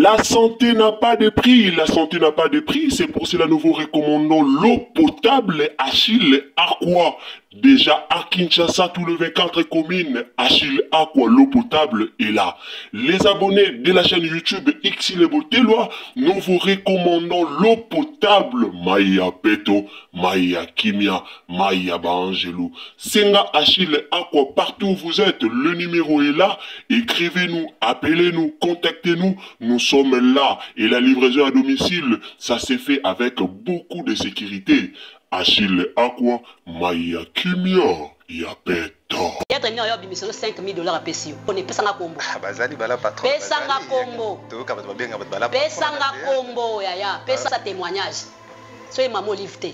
La santé n'a pas de prix, la santé n'a pas de prix, c'est pour cela nous vous recommandons l'eau potable Achille Aqua. Déjà à Kinshasa, tout le 24 communes, Achille Aqua, l'eau potable est là. Les abonnés de la chaîne YouTube Xile Boteloi, nous vous recommandons l'eau potable Maya Peto, Maya Kimia, Maya Baangelou. Senga Achille Aqua, partout où vous êtes, le numéro est là. Écrivez-nous, appelez-nous, contactez-nous. Nous sommes là. Et la livraison à domicile, ça s'est fait avec beaucoup de sécurité. Achille Aqua, Maya Kimia, Yapeto. Théâtre nini oyo abimisa yo 5000 dollars apesi yo pona epesanga kombo ah, bazali bala patron pesanga kombo toyoka bato babenga bato bala pesanga kombo yaya pesa ah. témoignage soki mama olive te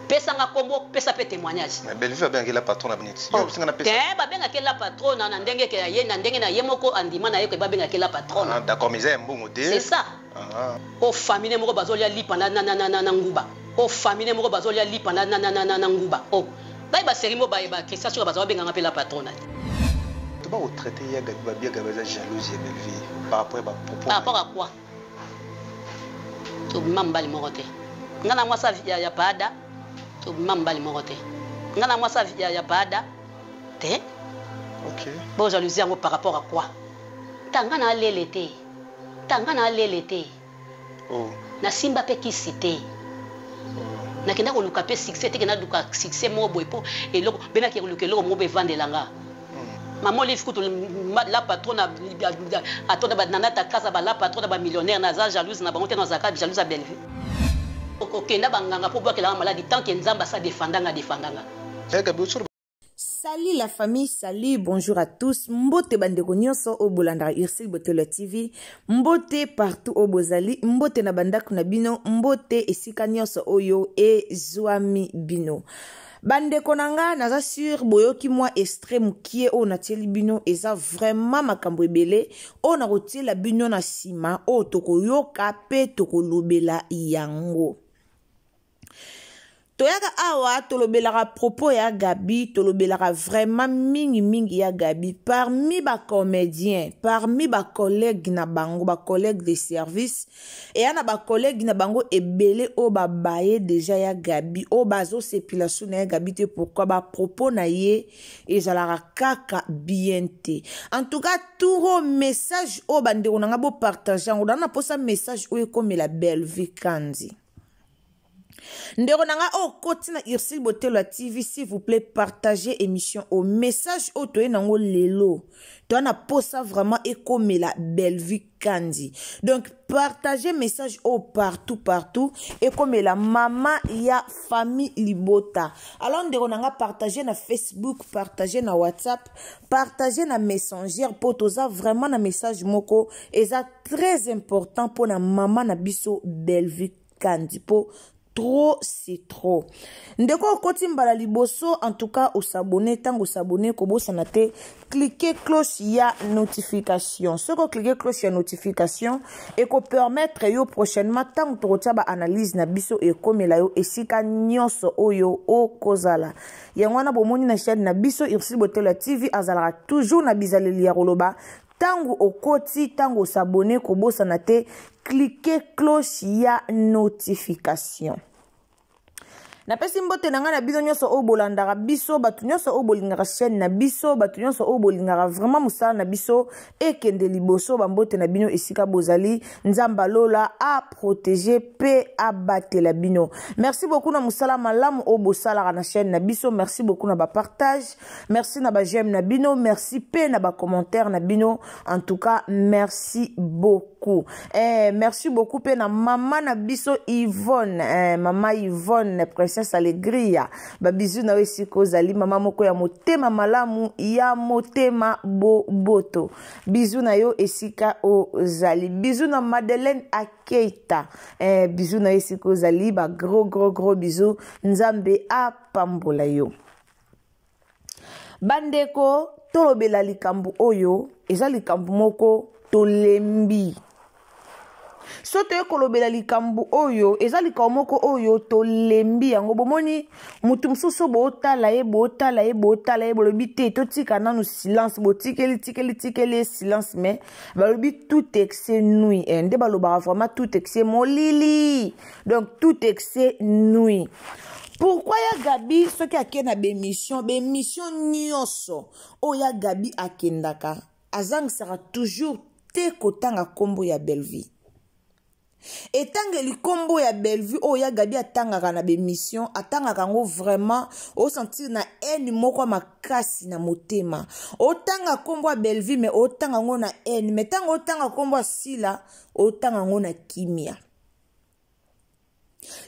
pesanga kombo pesa pe témoignage mais Bellevue abengaki la patron na neti yo oh. na pesa te babengaki la patron na ndenge ke ye na ndenge na ye moko andima na ye ke babengaki la patron ah, d'accord mais eza ya mbongo te c'est ça ah. o famille moko bazolia lipa na na na na na nguba o famille moko bazolia lipa na na na na na nguba o oh. Ngai ba serie mo ba ba Christian suka baza babenga nga pe la patrona. To ba ko traiter ya Gaby ba bia Gaby aza jalouse ya Bellevue par rapport ya ba propos. Par rapport à quoi? Tobima mobali moko te. Nga na mwasi ya, ya Paada tobima mobali moko te. Nga na mwasi ya, ya Paada te. Ok. Bo jalousie yango par rapport à quoi? Ta nga na lele te. Ta nga na lele te. Oh. Nasimba pe kisi te. Oh. Nakenda koluka pe succès te ke naluka succès moko boye po eloko be nake koluka eloko moko boye evandela nga. Hmm. Maman Olive kutu la patronne atonda ba nana takasa ba la patronne ba millionnaire naza jalouse na bango te nazalaka jalouse ya Bellevue. Okenda banganga po bwakelanga maladi tant que Nzambe asa defanda nga defanda nga. Salut la famille, salut, bonjour à tous. Mbote bandeko nyonso oyo bolandaka Ursule Botelo TV. Mbote partout oyo bozali, mbote na bandako na bino, mbote esika nyonso oyo ezwami bino. Bandeko na nga naza sur boyoki mwa extrait mokie oyo natieli bino eza vraiment makambo ebele oyo nakotiela bino na nsima oyo tokoyoka mpe tokolobela yango. Toyaka awa tolobelaka propos ya Gaby, tolobelaka vraiment mingi mingi ya Gaby parmi ba comediens, parmi ba collègues na bango, ba collègues de service, eya na ba collègues na bango ebele oyo babaye deja ya Gaby, oyo bazosepela su na ya Gaby te pourquoi ba propos na ye ezalaka kaka bien te. En tout cas, tour message oyo bandeko na nga bo partage yango, na posa message oyo ekomela Bellevue Kandy. Ndeko na nga oyo okoti na Ursule Botelo ya TV, s'il vous plaît, partagez émission au message oyo toye nango lelo. Toa na posa vraiment ekomela Bellevue Kandy. Donc partagez message oyo partout partout ekomela mama ya famille libota. Alors ndeko na nga partagez na Facebook, partagez na WhatsApp, partagez na Messenger po toza vraiment na message moko eza très important pona mama na biso Bellevue Kandi po trop c'est trop. Ndeko okoti mbala liboso en tout cas osabone ntango osabone kobosana te cliquer cloche ya notification. Soki oclique cloche ya notification ekopermettre yo prochainement ntango tokotia ba analyse na biso ekomela yo esika nyonso oyo okozala. Yango wana bomoni na chaîne na biso Ursule Botelo ya TV azalaka toujours na bizaleli ya koloba Tango okoti, tango osabone kobosana te cliquer cloche ya notification. Napesi mbote na ngai na bino nyonso oyo bolandaka biso, bato nyonso oyo bolingaka chaîne na biso, bato nyonso oyo bolingaka vraiment mosala na biso ekende liboso. Bambote na bino esika bozali, Nzambe alola a protéger pe abatela bino. Merci beaucoup na mosala malamu oyo bosalaka na chaîne na biso, merci beaucoup na ba partage. Merci na ba j'aime na bino, merci pe na ba commentaire na bino. En tout cas, merci beaucoup. Eh, merci beaucoup pe na maman na biso Yvonne, eh, maman Yvonne princesse Alegria. Ba bisous na yo esika ozali, maman moko ya motema malamu, ya motema boboto. Bisous na yo esika ozali. Bisous na Madeleine Akeita. Eh, bisous na yo esika ozali, ba gros gros gros bisous. Nzambe apambola yo. Bandeko, tolobela likambo oyo eza likambo moko tolembi. So toye kolobela likambo oyo eza likambo moko oyo tolembi yango. Bomoni moto mosusu bootala ye, bootala ye, bootala ye, bolobi te totika nanu silence, botikeli tikeli tikeli ye silence, mais balobi tout excès nuit. Eh, nde balobaka vraiment tout excès molili, donc tout excès nuit. Pourquoi ya Gabi soki ake na bemission, bemission nyonso oyo ya Gabi akendaka, azangisaka toujours te kotanga nkombo ya Bellevue? Etangeli nkombo ya Bellevue oyo ya Gabi atangaka na bemission, atangaka yango vraiment osentir na haine moko ya makasi na motema. Otanga nkombo ya Bellevue, mais otanga yango na haine, mais ntango otanga nkombo ya Sila, otanga yango na kimia.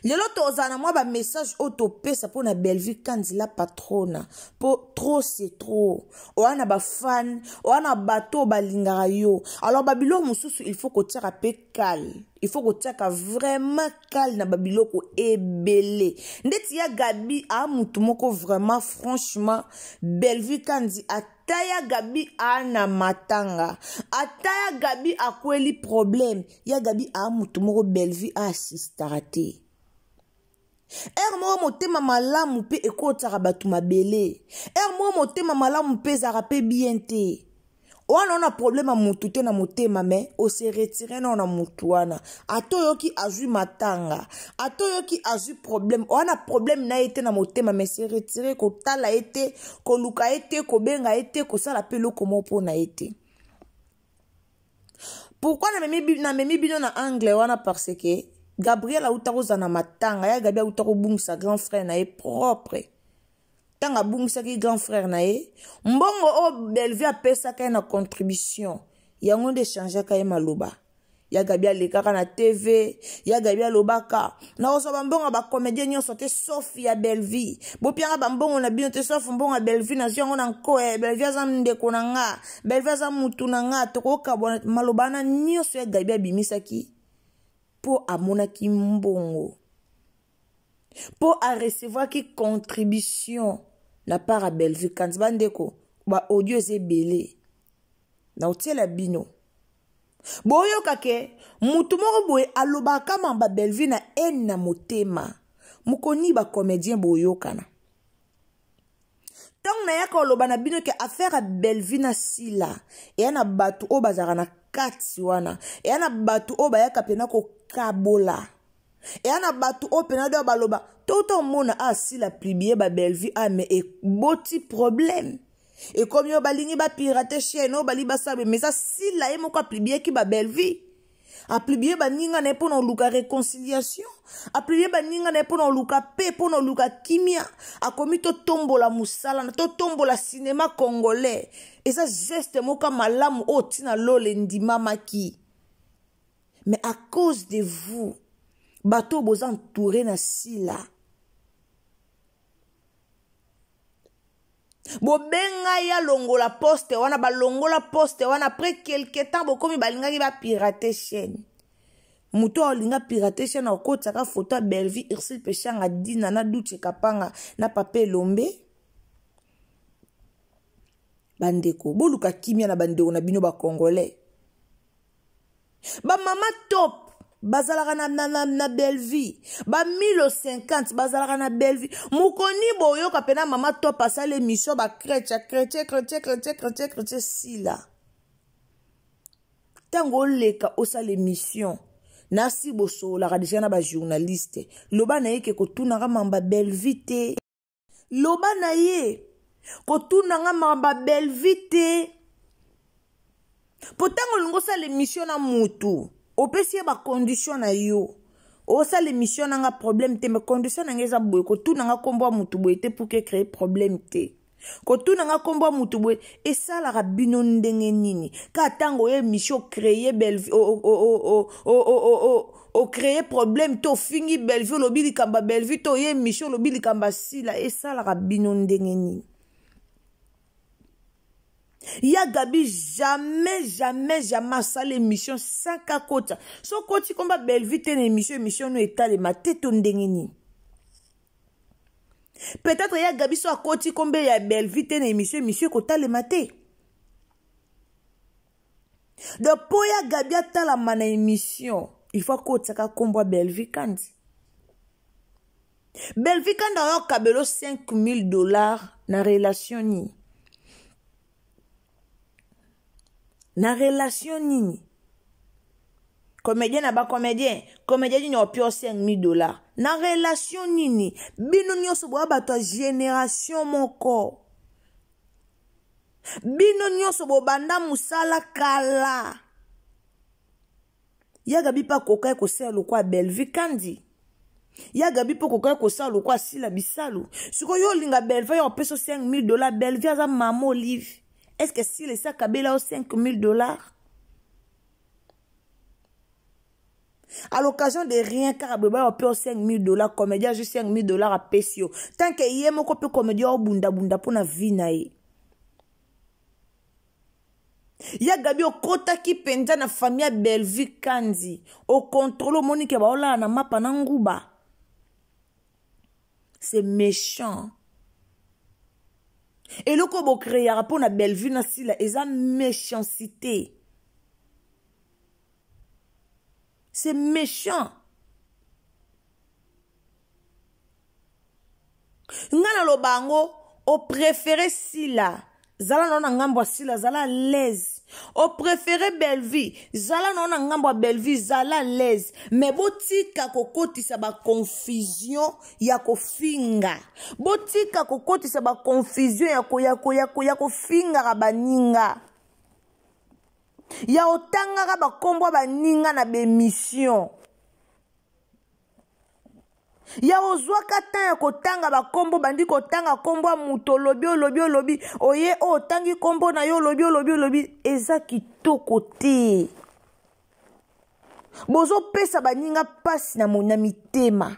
Lelo tozala na mwa bamessage oyo topesa mpo na Bellevue Kanzi la patrona, mpo trop c'est trop. Oya na bafane, oya na bato oyo balingaka yo. Alors babiloko mosusu il faut kotiaka mpe kale, il faut kotiaka vraiment kale na babiloko ebele. Ndeti ya Gabi aa mutu moko vraiment franchement, Bellevue Kanzi ata ya Gabi aa na matanga, ata ya Gabi akweli problème, ya Gabi aa mutu moko Bellevue aasistaka te. Ere moko motema malamu mpe ekotaka bato mabele, ere moko motema malamu mpe ezalaka mpe bien te. Wana ona problème ya mutu te na motema, me ose retire nao na mutu wana. Ata oyoki azwi matanga, ata oyoki azwi problème, wana problème na ye te na motema, me se retire, kotala ye te, koluka ye te, kobenga ye te, kosala mpe eloko moko mpo na ye te. Pourquoi namemi bino na angle wana? Parce que Gabriel auta kozala na matanga, ya Gabi auta kobungisa grand frère na ye propre. Ntango abungisaki grand frère na ye, mbongo oyo Bellevue apesaka ye na contribution yango nde echangeaka ye maloba. Ya Gabi alekaka na TV, ya Gabi alobaka nakozwa bambongo ya bacomédien nyonso te sauf ya Bellevue, bopianga bambongo na bino te sauf mbongo ya Bellevue, nazwi yango na nkoe. Bellevue aza ndeko na nga, Bellevue aza mutu na nga, tokokabwana. Maloba wana nyonso ya Gabi abimisaki mpo amonaki mbongo, mpo arecevoiraki contribution na part ya Bellevue Kanzi. Bandeko, baaudio eza ebele na otiela bino, boyoka ke mutu moko boye alobaka mamba Bellevue na haine na motema. Mokoni bacomédien boyokana ntango nayaka koloba na bino ke affaire ya Bellevue na Sila eya na bato oyo bazalaka na kati wana, eya na bato oyo bayaka mpena kokabola, eya na bato oyo mpena do baloba tota omona asila publie ba Bellevue a me eboti problème, ekomi oyo balingi bapirate chaîne, oyo balingi basala. Mais eza Sila ye moko apublieki ba Bellevue, apublie baninga na ye mpo na oluka réconciliation, apublie baninga na ye mpo na oluka pe mpo na oluka kimia. Akomi totombola mosala na totombola cinéma congolais, eza geste moko malamu oyo ntina lola endimamaki. Mais à cause de vous, bato oyo boza entouré na Sila, bobenga ye alongola poste wana, balongola poste wana. Après quelque temps bokomi balingaki bapirate chaîne. Moto oyo alinga pirate chaîne akotiaka foto ya Bellevue, Ursule Peshanga, Dina na Duce Kapanga na Papa Elombe. Bandeko, boluka kimia na bandeko na bino bacongolais. Bamama top bazalaka na Bellevue, ba 1050 bazalaka na Bellevue. Mokoni boyoka mpena mama top asala émission, bachrétien chrétien chrétien chrétien chrétien chrétien Sila. Ntango oleka osala émission nasi bosololaka deja na bajournaliste, loba na ye ke kotunaka mamba Bellevue te, loba na ye kotunanga mamba Bellevue te, po ntango olingi osala émission na mutu, opesi ye bacondition na yo. Osala émission nanga problème te, mais condition na nga eza boye: kotunanga nkombo ya mutu boye te, pour que créer problème te, kotunanga nkombo ya mutu boye. Esalaka bino ndenge nini ka ntango oyo émission ocréer Bellevue, ocréer problème te, ofingi Bellevue, olobi likambo ya Bellevue te, oye émission olobi likambo ya Sila, esalaka bino ndenge nini? Ya Gabi jamais, jamais, jamais asala émission saka kota so koti komba Bellevue te na émission. Émission no etalema te to ndenge nini? Peut-être ya Gabi so akoti kombe ya Bellevue te na émission, émission ekotalema te. Donc mpo ya Gabi atalama na émission, Il faut akotisaka nkombo ya Bellevue Kandi. Bellevue Kandi ayo akabelo 5000 dollars na relation nini? Na relation nini? Comédien na ba comédien, comédien nini opio 5000 dollars na relation nini? Bino nyonso boya bato ya génération moko, bino nyonso bobanda mosala kala. Ya Gabi mpe akokaki kosala lokola Bellevue Kandi, ya Gabi mpe okokaki kosala lokola Sila Bisalu. Sikoyo yo olinga Bellevue yo opesa 5000 dollars. Bellevue aza mama Olive, est ce que Sila esi akabela yo 5000 dollars à l'occasion de rien? Kaka boye baya ope 5000 dollars, comédien azwi 5000 dollars apesi yo, tant que ye moko mpe comédien obundabunda mpo na vie na ye. Ya Gabi, okotaki mpenza na famille ya Bellevue Kandi, okontrole, omoni ke baolala na mapa na nguba. C'est méchant. Eloko bocréaka mpo na Bellevue na Sila eza méchanceté, c'est méchant. Nga naloba yango, opréféré Sila, zala nao na ngambo ya Sila, zala à l'aise. Opréféré Bellevue, zala nao na ngambo ya Bellevue, zala à l'aise. Mais botika kokotisa baconfusion ya kofinga, botika kokotisa baconfusion ya kofingaka baninga, ya otangaka bakombo ya baninga na bemission, ya ozwaka temps ya kotanga bakombo. Bandi kotanga kombo ya moto, olobi, olobi, olobi, oye oyo otangi kombo na yo, olobi, olobi, olobi, eza kitoko te. Bozopesa baninga mpasi na mitema,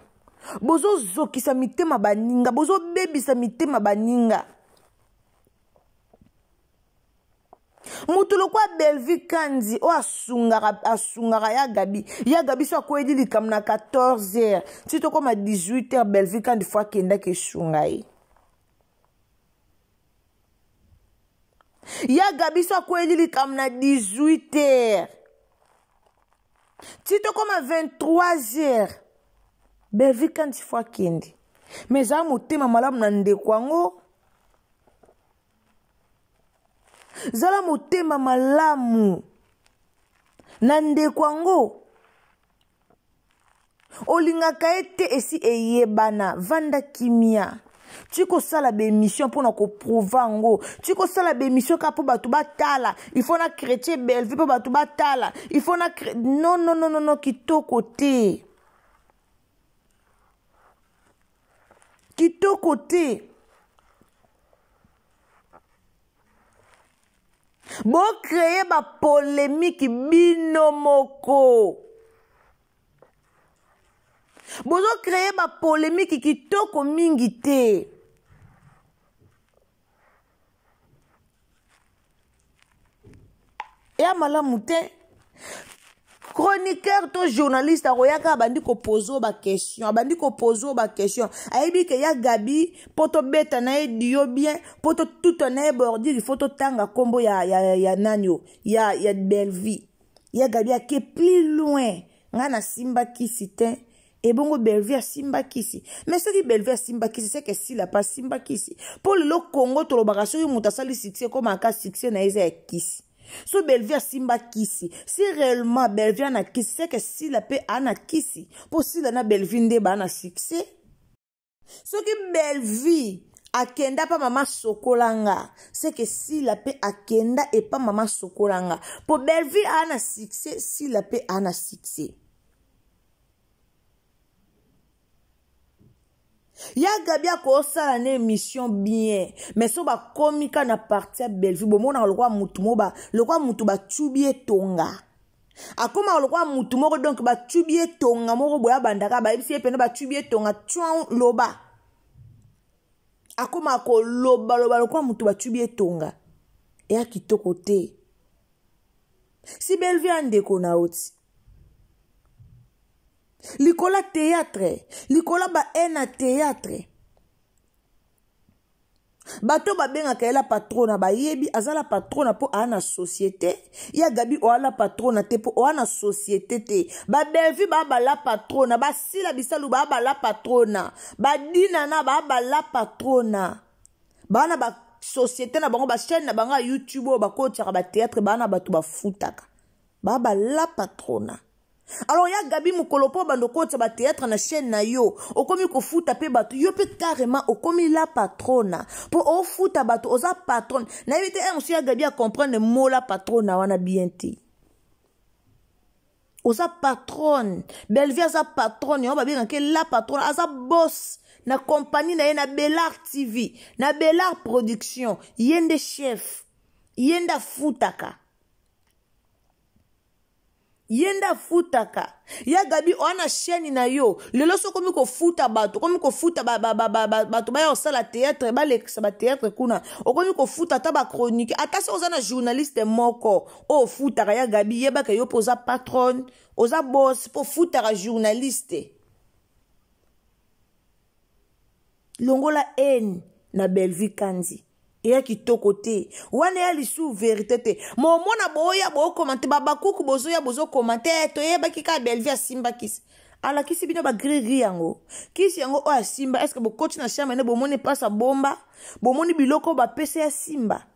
bozozokisa mitema baninga, bozobebisa mitema baninga. Moto lokwa Bellevue Kandi oyo asungaka ya Gabi, ya Gabi so akweyeli likambo na 14 heures ti tokóma 18 heures, Bellevue Kandi fo akendaki esunga ye. Ya Gabi so akweyeli likambo na 18 heures ti tokóma 23 heures, Bellevue Kandi fo akende. Mais ezala motema malamu na ndeko yango, zala motema malamu na ndeko yango olingaka ye te, esi eyebana. Vanda kimia, ti kosala baémission mpona koprouver yango, ti kosala baémission kaka mpo bato batala. Il faut na chrétien Bellevue mpo bato batala, il faut na non, non, non, non, non, kitoko te, kitoko te. Bocréer bapolémique bino moko, bozocréer bapolémique kitoko mingi te. Eya malamu te. Chroniqueur to journaliste akoyaka, abandi kopose oyo baquestion, abandi kopose oyo baquestion, ayebi ke ya Gabi, mpo tobeta na ye dio bien, mpo totuta na ye bordure, il faut totanga nkombo ya nani o ya Bellevue. Ya Gabi ake plus loin: ngai nasimba kisi te, ebongo Bellevue asimba kisi. Mais soki Bellevue asimba kisi, seke Sila pa asimba kisi. Mpo lelo Kongo tolobaka, soki moto asali succès, ekomaka succès na ye eza ya kisi. So Bellevue asimba kisi, si réellement Bellevue ana kisi, seke Sila mpe ana kisi, mpo Sila na Bellevue nde baa na succès. Soki Bellevue akenda mpa mama Sokolanga, seke Sila mpe akenda epa mama Sokolanga, mpo Bellevue aa na succès, Sila mpe aa na succès. Ya Gabi akosala na émission bien, mais so bakomi ka na parti ya Bellevue, bomonaka lokola mutu moko, lokola mutu batubi etonga, akomaka lokola mutu moko. Donc batubi etonga moko boye, abandaka bayebisi ye pene batubi etonga twan loba, akomaka kolobaloba lokola mutu batubi etonga. Eya kitoko te. Si Bellevue ya ndeko na oti likolo ya théâtre, likolo ya bahaine ya théâtre. Bato babengaka ye la patrona bayebi aza la patrona mpo aa na société. Ya Gabi oa la patrona te mpo oa na société te. Babelvi baa ba la patrona, basila bisalu baa ba la patrona, badinana baa ba la patrona, baa na ba société na bango, bachaîne na bango ya YouTube oyo bakotiaka batheatre, baa na bato bafutaka, baa ba la patrona. Alors ya Gabi, mokolo mpo bando okotisa batheatre na chaîne na yo, okomi kofuta mpe bato, yo mpe carrément okomi la patrona mpo ofuta bato, oza patronne. Nayebi te mosu ya Gabi acomprendre mo la patrona wana bien te. Oza patronne, Bellevue aza patronne, yango babengaka la patronne, aza boss na compagnie na ye na Bellar TV, na Bellar Production, ye nde chef, ye nde afutaka, ye nde afutaka. Ya Gabi, oa na chaîne na yo lelo, so okomi kofuta bato, okomi kofuta bato baya kosala théâtre, balekisa batheatre kuna, okomi kofuta ata bachronique, ata soki oza na journaliste moko oyo ofutaka. Ya Gabi, yebaka yo mpo oza patronne, oza boss mpo ofutaka journaliste. Longola haine na Bellevue Kandi, eya kitoko te wana, eya lisusu verité te. Momona boya bokomante, babakuku bozoya bozokomante, toyebaki kaka Bellevue asimba kisi, alakisi bino bagrigri yango, kisi yango oyo asimba. Estce bokoti na chambre nde bomoni mpasi bomba, bomoni biloko oyo bapesa ya simba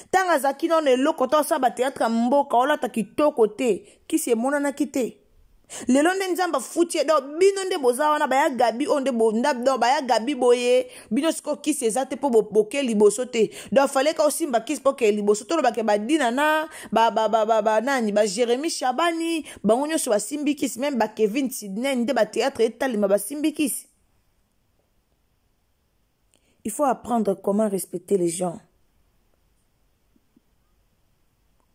ntango azalaki nano eloko to asala bateatre ya mboka, olata kitoko te, kisi emonanaki te. Lelo nde Nzambe afuti ye. Donc bino nde boza wana baya Gabi oyo nde donc baya Gabi boye, bino sikoyo kisi eza te mpo boke liboso te. Donc faleka osimba kisi mpo okee liboso. Tolobake badina na banani, bajeremi Shabani, bango nyonso basimbi kisi, meme bakevin Sidney nde bateatre etalema basimbi kisi. Il faut apprendre comment respecter les gens.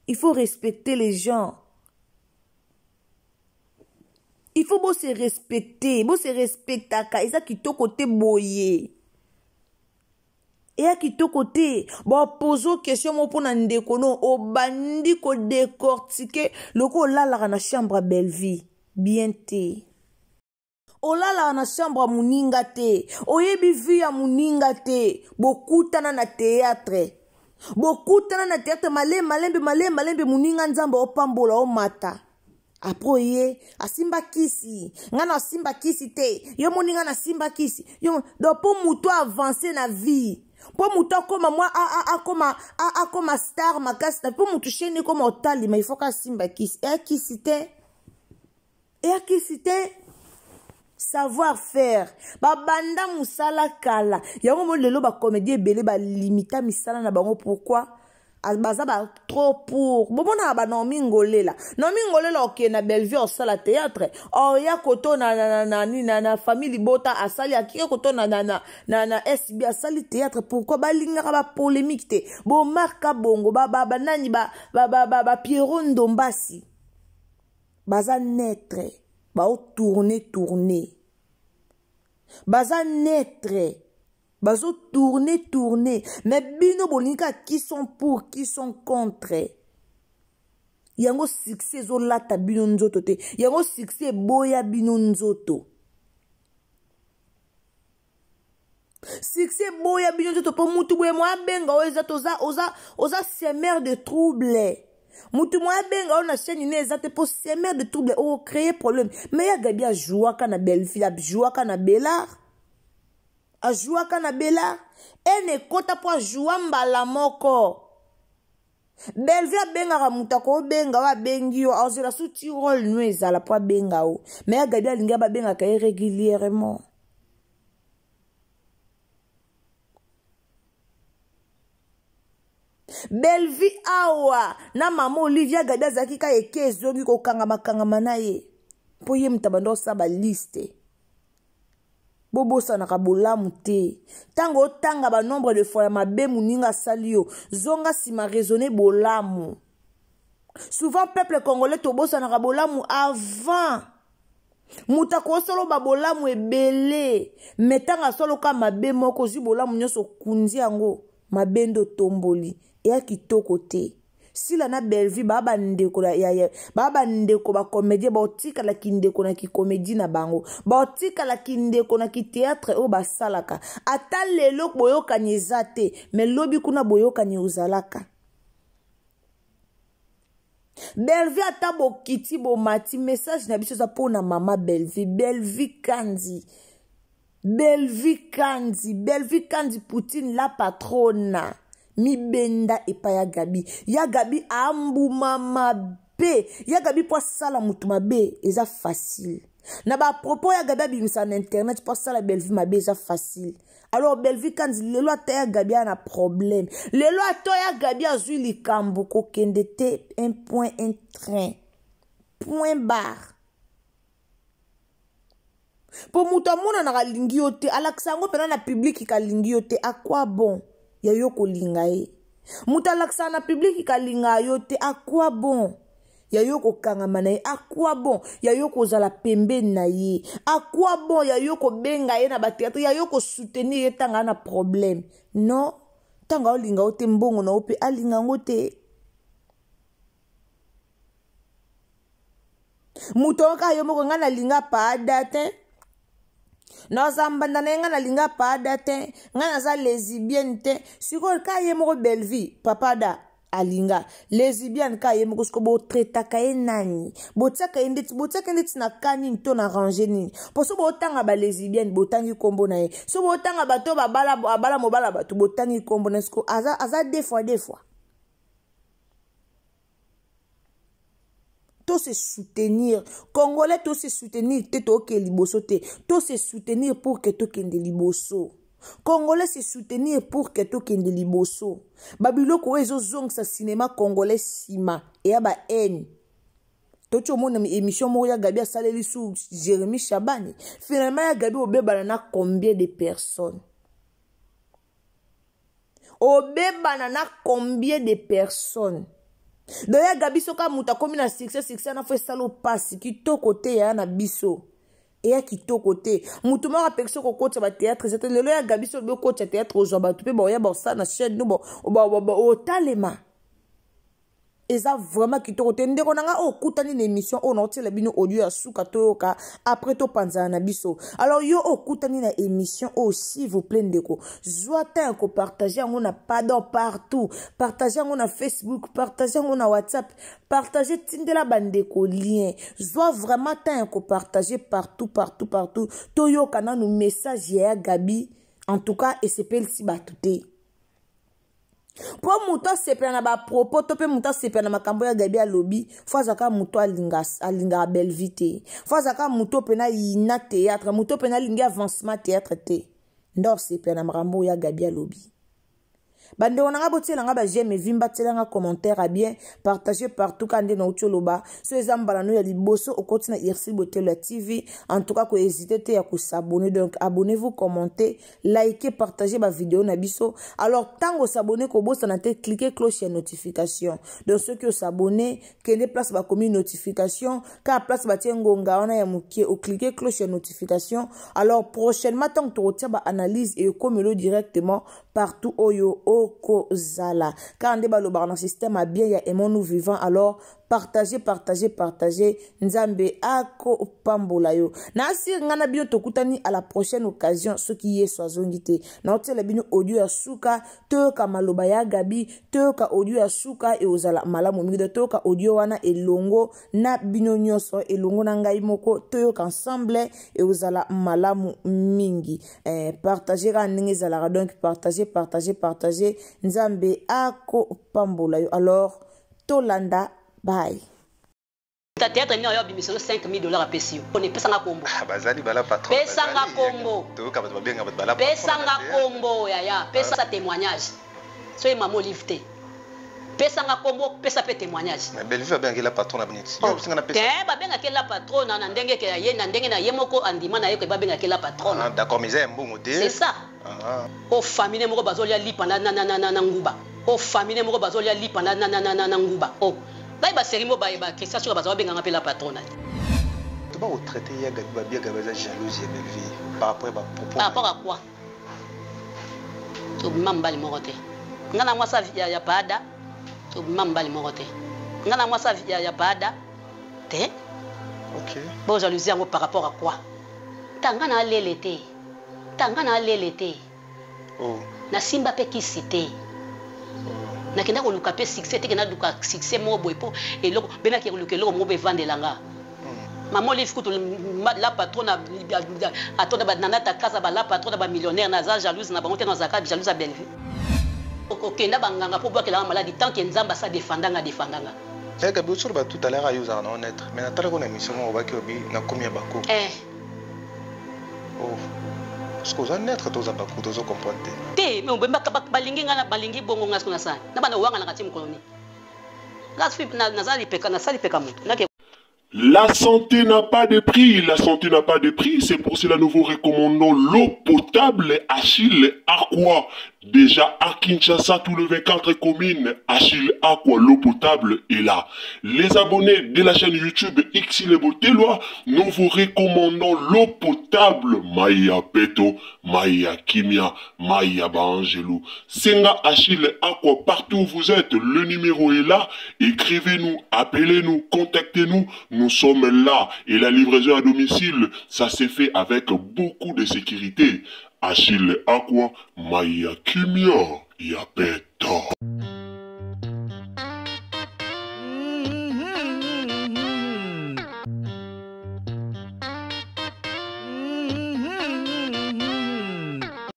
Il faut respecter les gens. Il faut bo se respecter, bo se respectaka. Eza kitoko te boye. Eya kitoko te. Bapose question moko mpona ndeko no, obandi kodécortiquer loko olalaka na chambre ya Bellevue. Bien te. Olalaka na chambre ya moninga te, oyebi vie ya moninga te. Bokutana na théâtre, bokutana na théâtre, malembe malembe malembe malembe, moninga Nzambe opambola, omata. Apres ye asimba kisi, ngai na asimba kisi te, yo moninga nasimba kisi yo. Donc mpo moto avance na vie, mpo moto akoma mwa akoma akoma star makasi na mpo moto chaîne ekoma otalima, il faut ka asimba kisi. Eya kisi te, eyakisi te, savoir faire. Babanda mosala kala yango mo lelo bacomédie ebele balimita misala na bango. Pourquoi baza ba trop pour bomonaka banaomi Ngolela? Naomi Ngolela okende na Bellevue osala théâtre, oya koto na, na, na, na, na, na famille libota asali, akike koto na, na, na, na, na SB asali théâtre. Pourquoi balingaka bapolémique te? Bomarka bongo banani, ba, ba, ba, ba, ba, ba Pierrot Ndombasi baza neutre, baotourne tourne, baza neutre, bazotourne tourne. Mais bino bolingi kaka qui sont pour, qui sont contre. Yango succès ezolata bino nzoto te, yango succès eboya bino nzoto, succès eboya bino nzoto. Mpo mutu boye mo abenga oyo eza te, oza, oza, oza semeur de trouble. Mutu mo abenga oyo na chaîne ne eza te, mpo semeur de trouble, ocréer problème. Mais ya Gabi ajouaka na Belleville, ajouaka na Bellar, ajouaka na Bellar, ene ekota mpo ajoua mbala moko. Bellevue abengaka moto, akobenga oyo abengi yo, azela su ti role no ezala mpo abenga yo. Mais ya Gabi alingi babengaka ye régulièrement. Bellevue awa na mama Olivia, Gabi azalaki kaka eke ezongi kokangama-kangama na ye mpo ye moto abanda osala baliste. Bobosanaka bolamu te. Ntango otanga banombre de fois ya mabe moninga asali yo, zonga nsima, raisonne bolamu. Souvent peuple congolais tobosanaka bolamu avant. Moto akosala bolamu ebele, me ntango asoloka mabe moko, ozwi bolamu nyonso, okundi yango, mabe nde otomboli. Eya kitoko te. Sila na Bellevue ba bandeko ya, ya ba bandeko ba comédien baotikala kindeko na kicomédie na bango baotikala kindeko na kithéâtre oyo basalaka ata lelo boyokani eza te me lobi kuna boyokani ozalaka Bellevue ata bokiti bomati message na biso eza mpo na mama Bellevue Bellevue Kanzi Bellevue Kanzi Bellevue Kanzi Poutine la patrona mibenda epai ya Gabi ya Gabi ambuma mabe ya Gabi mpo asala moto mabe eza facile na bapropos ya Gabi abimisa na internet mpo asala Bellevue mabe eza facile alors Bellevue Kanzi lelo ata ya Gabi aya na problème lelo ata ya Gabi azwi likambo kokende te un point un train point barre mpo moto amonanaka alingi yo te alakisa yango mpena na publiki kalingi yo te akwa bon ya yo kolinga ye moto alakisaka na publiki kalingaka yo te akwa bon ya yo kokangama na ye akwa bon ya yo kozala pembeni na ye akwa bon ya yo kobenga ye na bateatre ya yo kosoutenir ye ntango aa na problème non ntango aolinga yo te mbongo na yo mpe alinga yango te moto oyo kaka yo moko ngai nalinga paada te naza mbanda na ye ngai nalinga paada te ngai naza lesibienne te sikoyo kaka ye moko bellevie papa da alinga lesibienne kaka ye moko sikoyo botretaka ye nani botiaka ye ndeti botiaka ye ndeti na ka nini to na range nini mpo so botanga balesibienne botangi nkombo na ye so botanga bato oyo abala mobala bato botangi nkombo na ye sikoyo aza, aza deux fois deux fois to se soutenir congolais to se soutenir te tokende liboso te to se soutenir pour ke tokende liboso congolais se soutenir pour ke tokende liboso babiloko oyo ezozongisa cinéma congolais nsima eya ba haine toti omona émission moko ya gabi asaleli su jérémi chabani finalement ya gabi obebana na combien de personnes obebana na combien de personnes doya gabi soki moto akomi na succès succès na fo esala opasi kitoko te yaya na biso eya kitoko te moto moko apekisi kokotisa bateatre eza te lelo ya gabi so obi okotisa teatre ozwa bato mpe baoya baosala na chaine no otalema eza vraiment kitoko te ndeko na ngai oyo okutani na émission oyo naotiela bino audio ya suka toyoka après topanzana na biso alors yo oyo okutani na émission oyo s'il vous plaît ndeko zwa temps ya kopartage yango na pardon partout partage yango na facebook partage yango na whatsapp partage tindela bandeko lien zwa vraiment temps ya kopartage partout partout partout toyoka nanu message ya ya gabi en tout cas esepelisi bato te mpo moto asepela na bapropos to mpe moto asepela na makambo ya gabi alobi fo azalaka moto alingaka bellevue te fo azalaka moto mpena ayina théâtre moto mpena alingi avancement théâtre te nde osepela na makambo oyo ya gabi alobi bandeko na nga botiela nga bajeme evimba tiela nga commentaire ya bien partage partout ka nde nauti oloba so eza mbala no ya liboso okoti na irsi botelo ya tv en tout cas kohésite te ya kosabonne donc abonnez-vous commentez like partager ba vidéo na biso alors ntango osabonne kobosana te cliquer cloche ya notification donc soki osabonne kende place bakomi notification kaka place batie ngonga wana ya mokie oclique cloche ya notification alors prochainement ntango tokotia baanalyse ekomelo directement partout oyo okozala kaka nde balobaka na système ya bien ya aimons nous vivant alors partage partage partage nzambe akopambola yo nasir ngai na bino tokutani à la prochaine occasion soki yesu azongi te naotiela bino audio ya suka toyoka maloba ya gabi toyoka audio ya suka ekozala malamu mingi do toyoka audio wana elongo na bino nyonso elongo na ngai moko toyoka ensemble ekozala malamu mingi eh, partage kaka ndenge ezalaka donc partage partage partage nzambe akopambola yo alors tolanda bye ta théâtre nini oyo abimisa yo 5000 dollars apesi yo pona epesa nga kombo ah, bazali bala patron pesa nga kombo toyoka bato babenga bato bala pesa nga kombo yaya pesa ah. témoignage soki mama olive te pesa nga kombo pesa pe témoignage mais Bellevue abengaki la patron na bino oh. te babengaki la patron na ndenge ke ye na ndenge na ye moko andima na ye ke babengaki la patron ah, d'accord mais eza ya mbongo te c'est ça Ah. O famille moko bazolia lipa na, na, na, na, na nguba. O famille moko bazolia lipa na, na, na, na, na, na nguba. O. Ngai ba série mo ba ba Christian Suka baza babenga nga pe la patrona. To ba traiter ya Gabi ba Gabi baza jalouse ya Bellevue par rapport ba propos. Par rapport à quoi? To mama mbali moko te. Nga na mwasa ya, ya pada. Tobima mobali moko te. Nga na mwasi ya, ya baada te. Okay. Bo jalousie yango par rapport à quoi? Ta nga na lele te. Ta nga na lele te. Oh. Nasimba pe kisi te. Oh. Nakenda koluka pe succès te ke naluka succès moko boye po eloko be nake koluka eloko moko boye evandela nga. Maman Olive kutu la patronne atonda ba nana takasa ba la patronne ba millionnaire naza jalouse na bango te nazalaka jalouse ya Bellevue. Okenda banganga mpo obwakelanga maladi tant que Nzambe asa defanda nga defanda nga. Eh Gabi osoloba tout à l'heure ayo ozalaka na honnête mais natalaki na émission moko obaki obi nakomi ya bako. Eh. Oh. Parce que oza neutre to oza bako tozo comprendre te. Te mais balingi nga balingi bongo nga siko nasala na bana owanganaka ti mokolo nini nga naza lipeka nasali peka moto nake. La santé n'a pas de prix, la santé n'a pas de prix, c'est pour cela nous vous recommandons l'eau potable Achille Aqua. Déjà à Kinshasa, tout le 24 communes, Achille Aqua, l'eau potable est là. Les abonnés de la chaîne YouTube Xile Boteloi, nous vous recommandons l'eau potable Maya Peto, Maya Kimia, Maya Baangelou. Senga Achille Aqua, partout où vous êtes, le numéro est là. Écrivez-nous, appelez-nous, contactez-nous. Nous sommes là. Et la livraison à domicile, ça s'est fait avec beaucoup de sécurité. Achille Aqua, Maya Kimia, Yapeta.